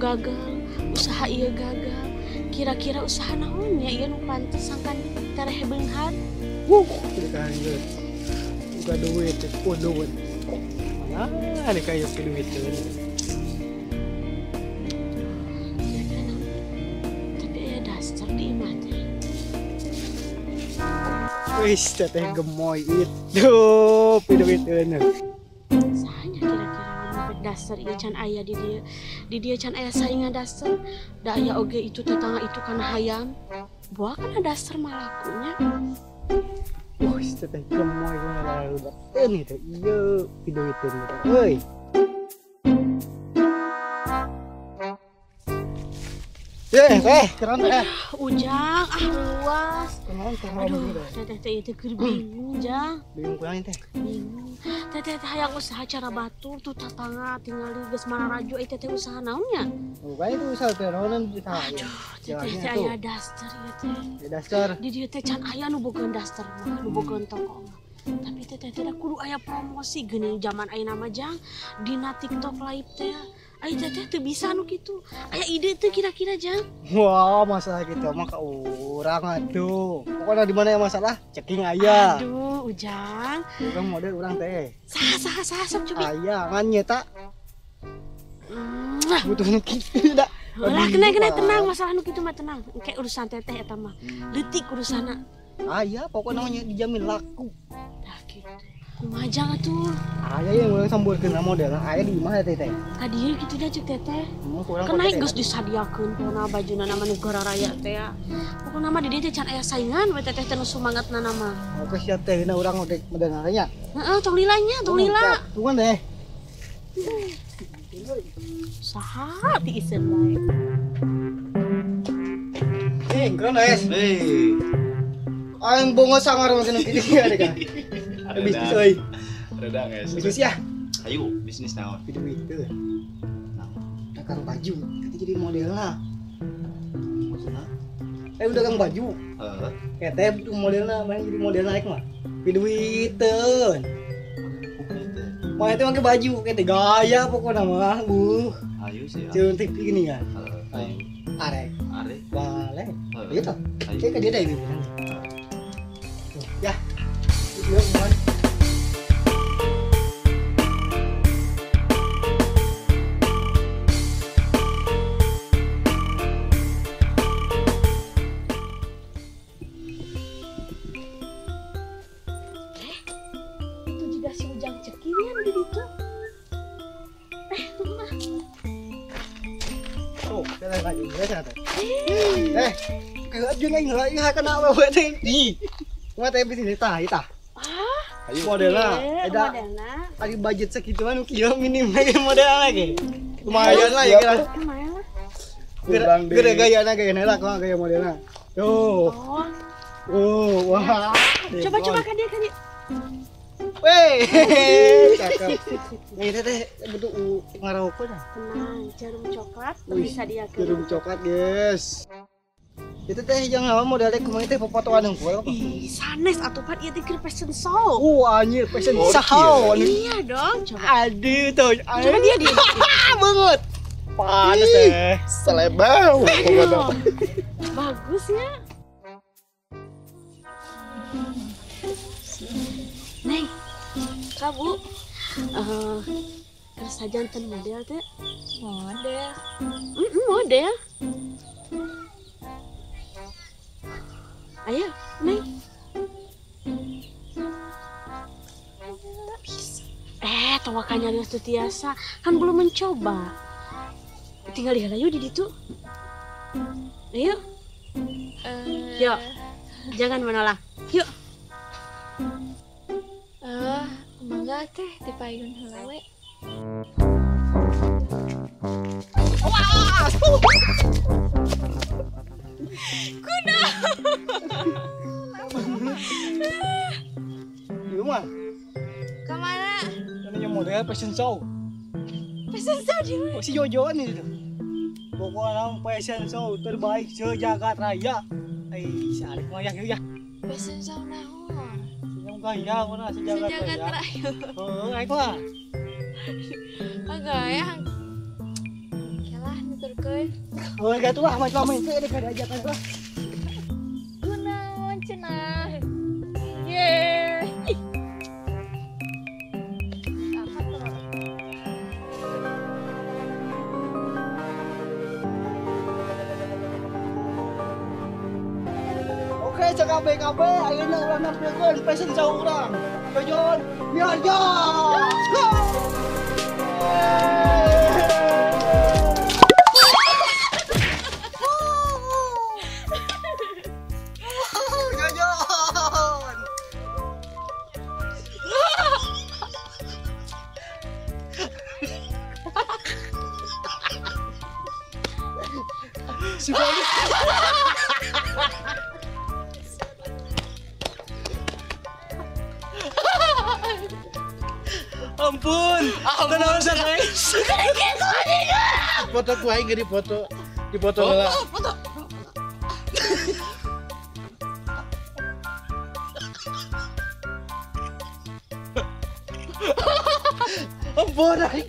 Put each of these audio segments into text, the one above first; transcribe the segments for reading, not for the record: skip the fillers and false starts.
gagal, usaha ieu gagal. Kira-kira usaha naon nya ieu nu pantes sangkan tereh beunghar. Wuh, kan geus. Buka duit, oh duit. Mana ada kayak duit tuh. Kira-kira naon? Tapi aya daster di imah teh. Wis, teteh gemoy itu duit-duiteun. Sahanya kira-kira lamun daster ieu can aya di dieu. Di dieu can aya saingan daster. Da aya oge itu tetangga itu kana hayam. Buah kana daster mah lakunya. Wih, teteh gemoy kana lalu itu ieu piduiteun euy. Eh, keren teh. Ujang, ah luas. Aduh, teteh teh itu keur bingung, Jang. Bingung kunaon teh? Bingung. Teteh teh hayang usaha cara batur tuh tatangga tinggal di geus mararaju euy teteh usaha naonnya? Bukan itu usaha teh naonan usaha. Aduh, teteh teh aya daster ieu teh. Aya daster. Di dieu teh can aya nu boga daster mah, nu boga toko mah. Tapi teteh teh kudu aya promosi geuning zaman ayeuna mah, Jang. Dina TikTok live teh. Ayo teteh tuh bisa nu kitu. Aya ide tuh kira-kira, Jang. Wah, masalah gitu mah ka urang atuh. Pokoknya di mana yang masalah, ceking aya. Aduh, Ujang. Urang model urang teh. Saha saha saha sok cobi. Aya ngan nyeta. Butuh nu kitu da. Ulah kena kena tenang masalah nu kitu mah tenang. Engke urusan teteh eta mah. Leutik urusanna. Aya pokoknya namanya dijamin laku. Dah kitu. Kumaha Jang atuh? Aya yang urang samburkeun modelna aya di imah teh teh. Ka dieu kitu dah ceuk teteh. Kan naik geus disadiakeun pokona bajuna mah negara raya teh ya. Pokona mah di dieu teh can aya saingan we teteh teh nu sumangatna mah. Oke siap teh na urang odek modelna nya. Heeh, tong lila nya, tong lila. Tungguan teh. Saha tiiseun wae. Eh, keren guys. Hei. Aing bongo sangar mah cenah kitu ya deh. Bisnis euy. Redang guys. Bisnis ya. Ayo, bisnis naon? Duit-duit. Dagang baju, nanti jadi modelna. Maksudna? Eh, dagang baju. Heeh. Keteh modelna, main jadi model naik mah. Duiteun. Mah itu pakai baju, keteh gaya pokoknya mah. Ayo sih. Jeung TV gini kan. Heeh, ayo. Arek. Arek. Bale. Gitu. Kayak ke dia deh ini. Ya. Itu ya, itu juga si Ujang cekinya di situ. Mah. Oh, kena lagi, kena. Eh, kayak aja nggak nggak kena apa teh. Ih, cuma teh bisnis tah, itah. Ah, modelna, ada ada budget segituan kieu minim lagi model lagi. Lumayan lah ya kira. Lumayan lah. Gede gaya na gaya lah kok gaya modelna. Tuh. Oh, wah. Coba coba kan dia kan dia. Weh, cakep. Nih teteh butuh ngarokok dah. Tenang, jarum coklat bisa dia ke. Jarum coklat, guys. Itu teh yang apa modelnya kumaha teh popotoan hungkul. Ih, sanes atuh pan ieu teh keur fashion show. Anjir, fashion show. Iya dong, coba. Aduh tuh. Coba dia dia. Banget. Panas teh. Selebau. Bagus ya. Neng, kamu kersa jantan model teh? Model. Model. Ayo, Neng. Bisa. Tong wakanya nyarios teu tiasa, kan belum mencoba. Tinggal diheula yuk di ditu. Ayo. Yuk. Jangan menolak. Yuk. Mangga teh dipayun heula we. Awas. Kunaon? Ieu mah. Ka mana? Kana model fashion show. Fashion show di mana? Si Jojo nih itu. Pokoknya fashion show terbaik sejagat raya. Eh, si Arif mah ya ya. Fashion show naon? Yang gaya mana sejagat raya. Sejagat raya. Heeh, aing mah. Oh, gaya. Oke lah, nuturkeun. Oh, gak tuh lah, macam itu ada kada ajakan lah. Kunaon cenah. Ye. Oke, cek KB, ayeuna urang nampilkeun fashion show urang. Jojon, Miharjo. Go! Jojon. Si Boni. Ampun, tenang saja. Foto ku aing di foto, di foto lah. Foto. Ampun, aing.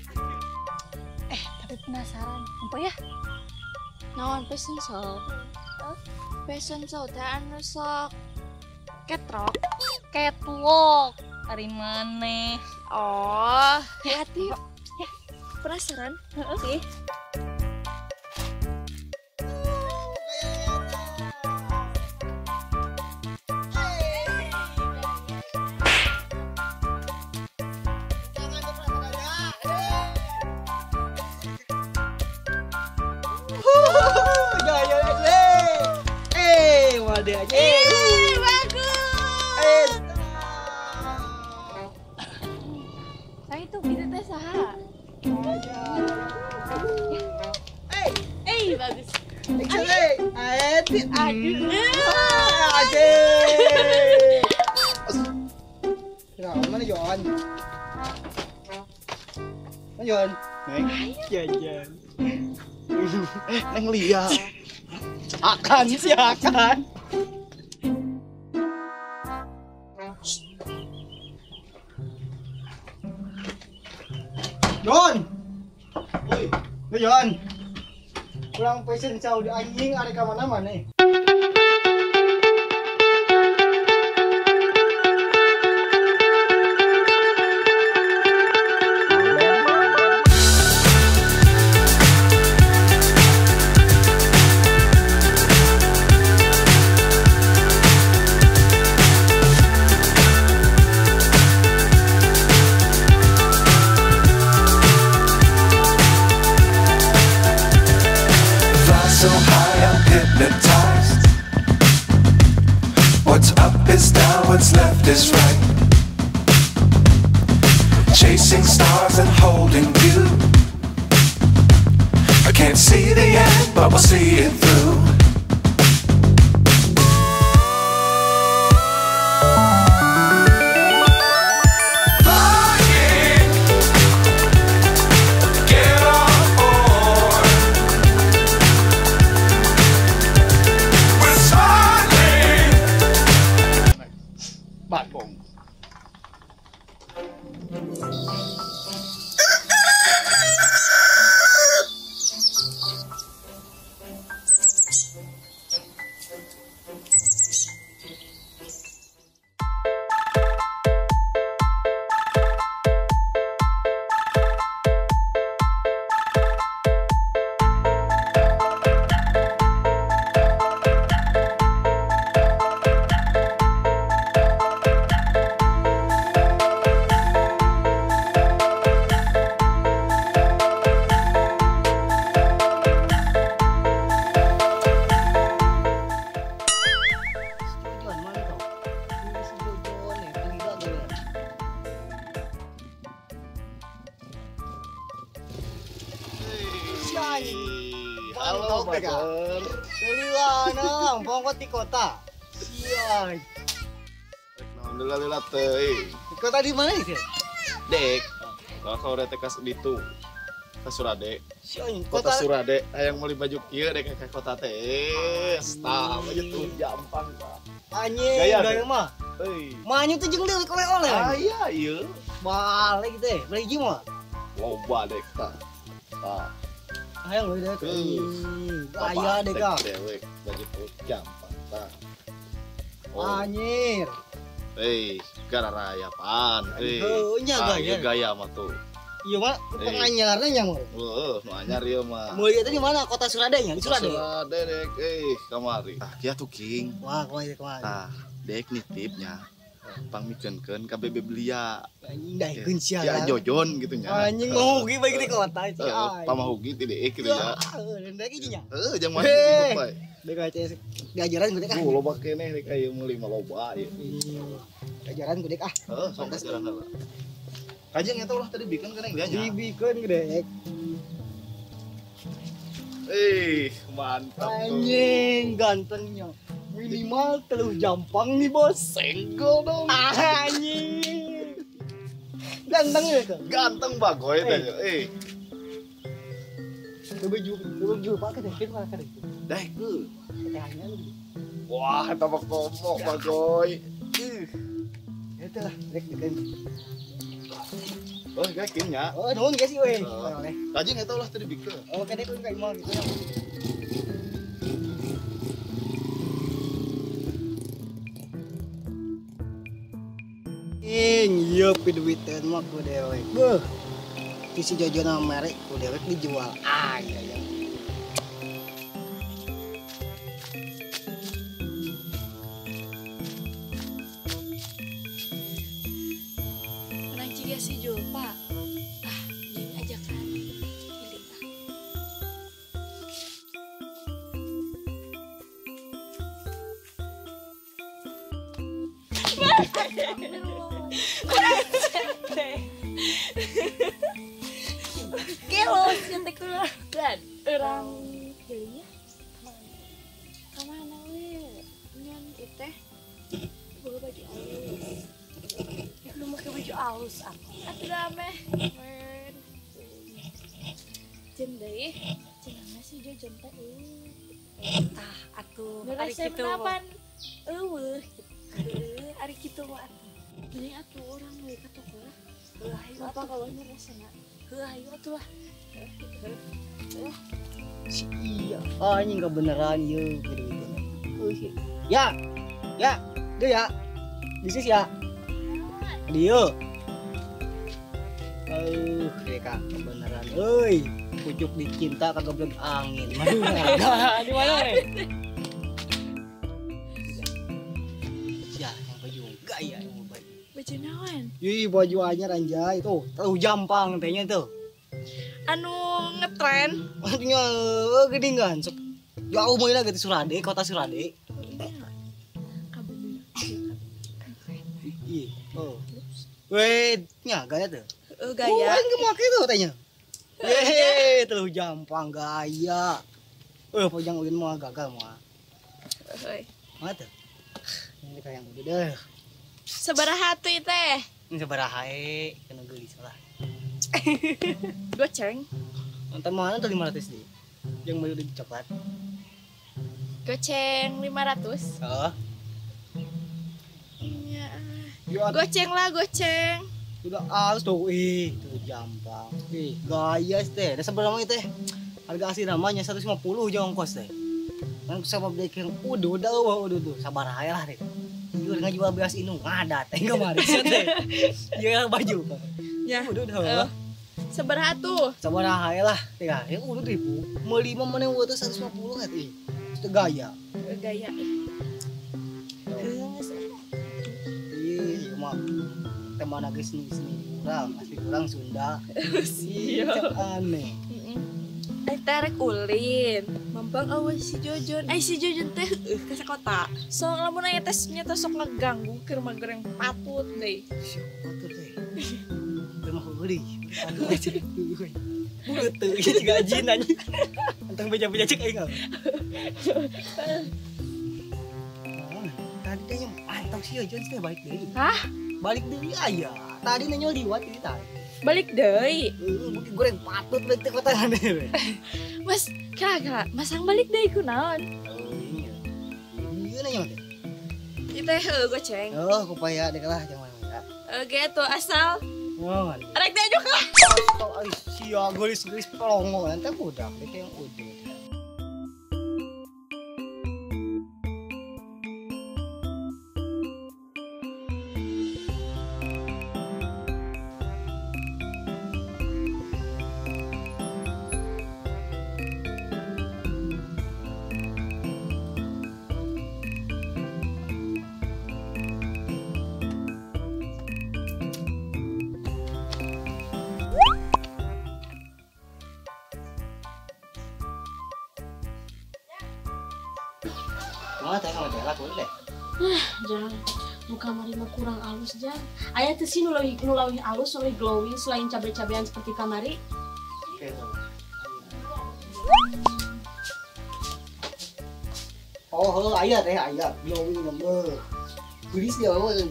Tapi penasaran, apa ya? Naon fashion show? Fashion show teh anu sok ketrok, Catwalk. Ari maneh. Oh, hati. Ya, penasaran? Heeh sih. Gaya aja. Bagus. Saya itu gitu teh saha? Bagus. Aduh. Nah, mana Jon? Mana Jon? Neng. Jajan. Neng Lia. Akan sih akan. Jon. Oi. Jon. Kurang fashion show di anjing ada ka mana-mana. So high, I'm hypnotized. What's up is down, what's left is right. Chasing stars and holding you. I can't see the end, but we'll see it through. Flying, get on board. We're smiling. Bagong. Jojon mana tuh? Ini si Jojon nih, gila gila. Si anjing. Halo, Bader. Lila bongkot di kota. Siang. Rek naon lila teuing. Di kota di mana sih? Dek. Kalau kau teh kas ditu. Ka Surade. Siang. Kota Surade hayang meuli baju kieu dek ka kota teh. Stop aja tuh gampang, Pak. Anjing, Gaya, gaya mah. Euy. Manyu tuh jeung deui oleh-oleh. Ah iya ieu. Balik teh, beli mah. Loba dek tah. Tah. Hayang we dek. Gaya dek ah. Dewek baju gampang tah. Anjir. Eh, gara raya pan. Eh, nya gaya. Gaya mah tuh. Iya mah penganyarna nya mah. Heeh, nu anyar ieu mah. Meuli eta di mana? Kota Surade nya, di Surade. Surade dek, kamari. Tah kieu tuh King. Wah, kumaha kumaha. Tah, dek nitipnya. Pangmikeunkeun ka bebe belia. Anjing daekeun sia. Ya jojon gitu nya. Anjing mahugi bae di kota sia. Pamahugi ti deek kitu nya. Heeh, dek ieu nya. Heeh, jang mana sibuk bae. Dek aja diajaran ku dek ah. Loba keneh dek ieu meuli mah loba ieu. Diajaran ku dek ah. Heeh, sok ajaran heula. Kajeng eta ulah tadi bikeun keneh dia nya. Dibikeun gede. Mantap. Anjing gantengnya. Minimal 3 jampang nih bos. Senggol dong. Anjing. Ganteng ya tuh. Ganteng bagoy teh. Baju pakai deh, kita pakai deh. Deh, tehnya lu. Wah, eta mah komo bagoy. Itu lah, rek dikeun. Oh, yakin ya. Oh, nuhun guys euy. Kajeng eta ulah tadi bikeun. Oke deh, kudu ka imah gitu ya. Ing, ieu piduiteun mah ku dewek. Beuh. Ti si Jojo merek ku dewek dijual. Ah, iya ya. Menang ciga si Julpa. Ah, jeung ajakan pilih ah. Kelo sieun teh kulah dan urang jadinya ka mana we nyon ieu teh boga baju alus. Ya kudu make baju alus atuh. Atuh da meh. Jeung deui cenah si Jojon teh tah atuh ari kitu mah. Eueuh kitu ari kitu mah atuh. Mending atuh urang we ka toko lah. Heuh hayu atuh kalau resena. Heuh hayu atuh lah. Si iya, anjing kebenaran ieu gitu. Ya. Ya, deu ya. Bisnis ya. Dieu. Deka kebenaran euy. Pucuk dicinta kagak angin. Madura. Di mana we? Ya, yang baju gaya yang baju. Baju naon? Ih, baju anyar anjay tuh, terlalu jampang tehnya tuh. Anu ngetren. Maksudnya geningan sok jauh mau lagi ke Surade, kota Surade. Iya. Oh. Weh, nya gaya tuh. Gaya. Oh, aing make tuh tanya. Yehe, terlalu jampang gaya. Pojang ulin mah gagal mah. Heuy. Mah tuh. Ini kayak udah deh. Sabaraha atuh teh? Ini sabaraha e, kena geulis lah. Goceng. Nonton mana tuh 500 deh. Yang baju di coklat. Goceng 500. Heeh. Iya. Goceng lah, goceng. Udah halus tuh, tuh jampang. Gaya teh. Da sabaraha teh? Harga asli namanya 150 jongkos teh. Kan sama beli yang udah udah sabaraha lah deh. Ieu ngajual beas inu ngadat teh kamari teh. Ieu baju. Ya. Udah udah. Sabaraha tuh? Sabaraha lah teh. Yang udah ribu. Meuli mah maneh teh 150 kan ih. Itu gaya. Gaya. Ih, mah teman lagi seni-seni kurang, asli kurang Sunda. Iya. Aneh. Terek ulin, mampang awas si Jojon. Si Jojon teh ka sakota. So lamun aya teh nya teh sok ngeganggu keur mah goreng patut deui. Patut teh. Teu mah heureuy. Patut teh. Teu ieu jiga jin anjing. Entang beja-beja cek aing. Tadi teh yang pantau si Jojon teh balik deui. Hah? Balik deui aya. Tadi nanya liwat ieu tadi. Balik deui. Mungkin goreng patut balik teh kota aneh. Mas, kira-kira masang balik deui ku naon? Iya. Iya nanya teh. Ieu teh heuh goceng. Oh, kupaya dek lah jangan ya. Oke tuh asal. Naon? Rek diajuk lah. Oh, ai Sia geulis-geulis pelongo teh budak teh yang udut. Jang, muka kamari mah kurang alus jang. Aya teh sih nu leuwih alus, leuwih glowing selain cabe-cabean seperti kamari. Oh, heuh aya teh aya glowing mah. Geulis dia eueuh teh.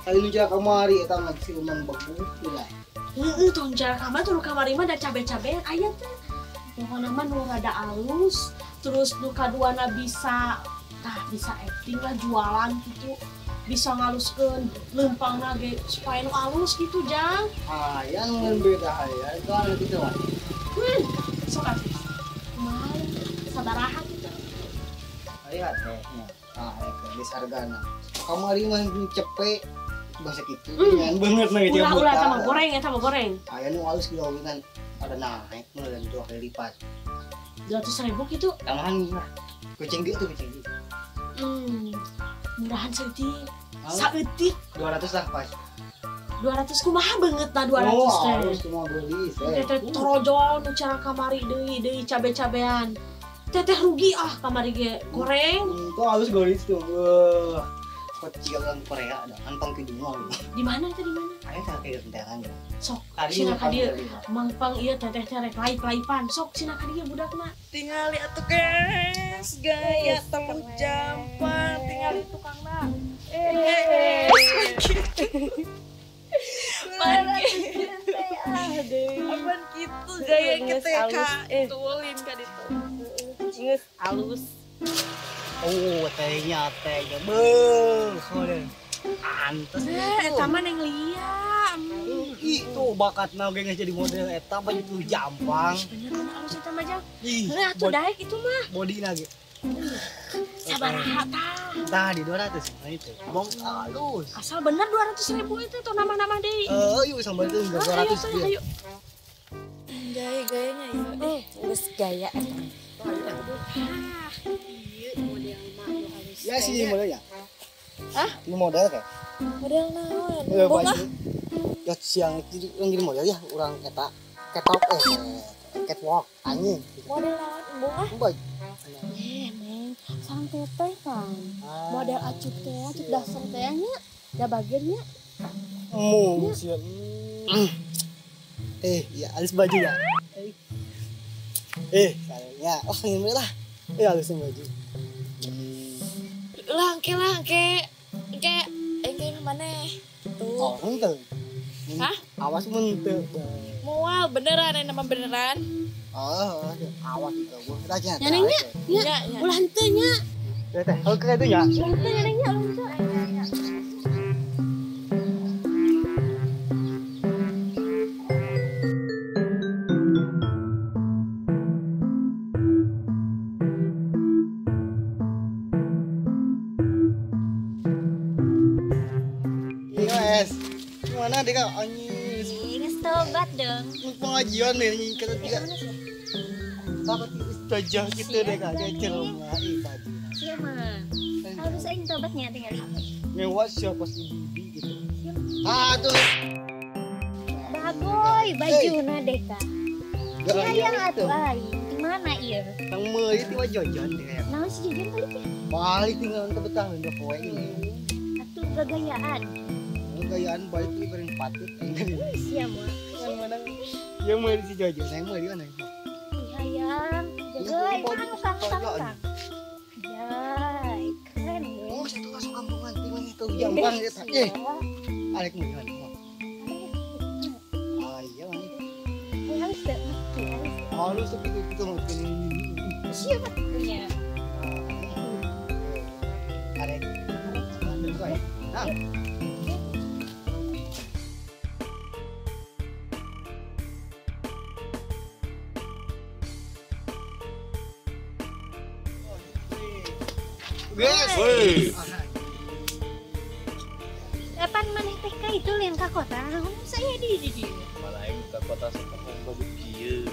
Kali nu cara kamari eta mah siluman beku lah. Heeh, tong cara kamari tuh kamari mah da cabe-cabean aya teh. Pokona mah nu rada alus, terus nu kaduana bisa bisa acting lah jualan gitu, bisa ngaluskeun leumpangna ge supaya nu alus gitu jang. Ah, yang beda aya itu anu kitu mah. Sok atuh. Kumaha sabaraha kitu. Aya teh nya. Ah, geus hargana. Kamari mah cepet bahasa kitu ngan beungeut mah gitu. Ulah eta mah goreng, eta mah goreng. Aya nu alus glowingan ada naik mah dan 2 kali lipat. 200.000 gitu. Tambahan mah. Kucing gitu kucing gitu. Murahan saeutik. Saeutik 200 lah pas. 200 kumaha beungeut na 200 teh. Oh, halus kumaha beulis. Teteh torojol nu cara kamari deui deui cabe-cabean. Teteh rugi ah kamari ge goreng. Itu halus geulis tuh. Kok ciga orang Korea ada antong kidungan. Di mana itu di mana? Aya teh kayak kenteran ya. Sok sina ka dieu mangpang ieu teteh teh rek laip-laipan. Sok sina ka dieu budakna. Tingali atuh guys, gaya telu jampang tingali tukangna. Apaan kitu gaya kita ka tulin ka ditu. Geus alus. Oh, tehnya beuh, antes. Eta mah neng Lia. Itu bakatna ge geus jadi model eta baju tuh jampang. Bener-bener alus eta mah jang. Heuh atuh daek itu mah. Bodina ge. Sabaraha tah? Tah di 200 mah itu. Bong alus. Asal bener 200.000 itu tuh nambah-nambah deui. Heeh, yuk sambar itu 200 ayo. Gaya-gayanya ieu. Geus gaya eta. Ya sih model ya. Hah? Ini model kayak? Model naon? Bunga. Ya siang jadi orang jadi model ya, orang eta ketok catwalk anjing. Model naon? Bunga. Baik. Neng, sang teteh kan. Model acup teh, acup dasar teh nya, da bagiannya. Mu siap. Ya alis baju ya. Salahnya. Oh, ini lah. Alis baju. Lah, engke engke mana gitu. Oh, henteu. Hah? Awas mun teu. Moal beneran ini mah beneran. Oh, awas itu gua. Kita nya. Nya neng nya. Ulah henteu nya. Teh, oke itu nya. Ulah henteu nya neng nya, ulah henteu. Gimana deh kak? Anjing. Geus tobat dong. Pengajian deh anjing kata tiga. Takut ustazah gitu deh kak, ceramah baju. Iya mah. Harus aing tobatnya tinggal. Mewah siapa sih bibi gitu. Ah tuh. Bagoy bajuna deh kak. Hayang atuh aing. Di mana ieu? Tang meuli ti mah jajan deh kayak. Naon si jajan balik ya? Balik tinggal teu betah udah poe ini. Atuh gagayaan. Gayaan balik tuh bareng patut. Siap mah. Yang mana? Yang mau si Jojo, saya mau di mana? Hayang, jagoy, mana kang. Jai, keren ya. Oh, satu masuk kampungan, tinggal itu jampang eta. Arek mau di mana? Ah, iya mana? Halus teh, halus tapi gitu mau ini. Siapa punya? Arek. Nah. Guys. Woi. Kapan maneh teh ka itu lain ka kota? Naon saya di dieu. Malah aing ka kota sapahong baju kieu.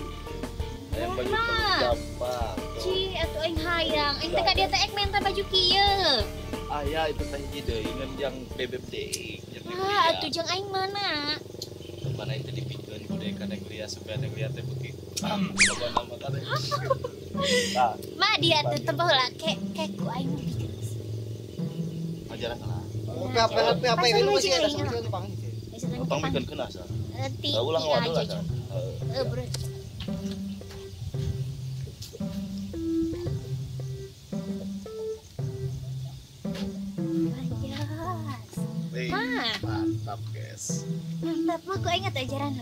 Hayang baju gampang. Ci atuh aing hayang. Aing teh ka dieu teh ek menta baju kieu. Aya itu teh hiji deui ngan jang bebeb deui. Ah, atuh jang aing mana? Mana itu dipikeun ku deui ka Neng Lia supaya Neng Lia teh beuki. Coba nama teh. Tah. Ma dia teh teu baheula ke ku aing dipikeun. Ajaran lah. Apa ini masih ada sama pang. Tong bikin kena sah. Ulah waduh lah. Bro. Mantap, guys. Mantap, mah ku ingat ajaran.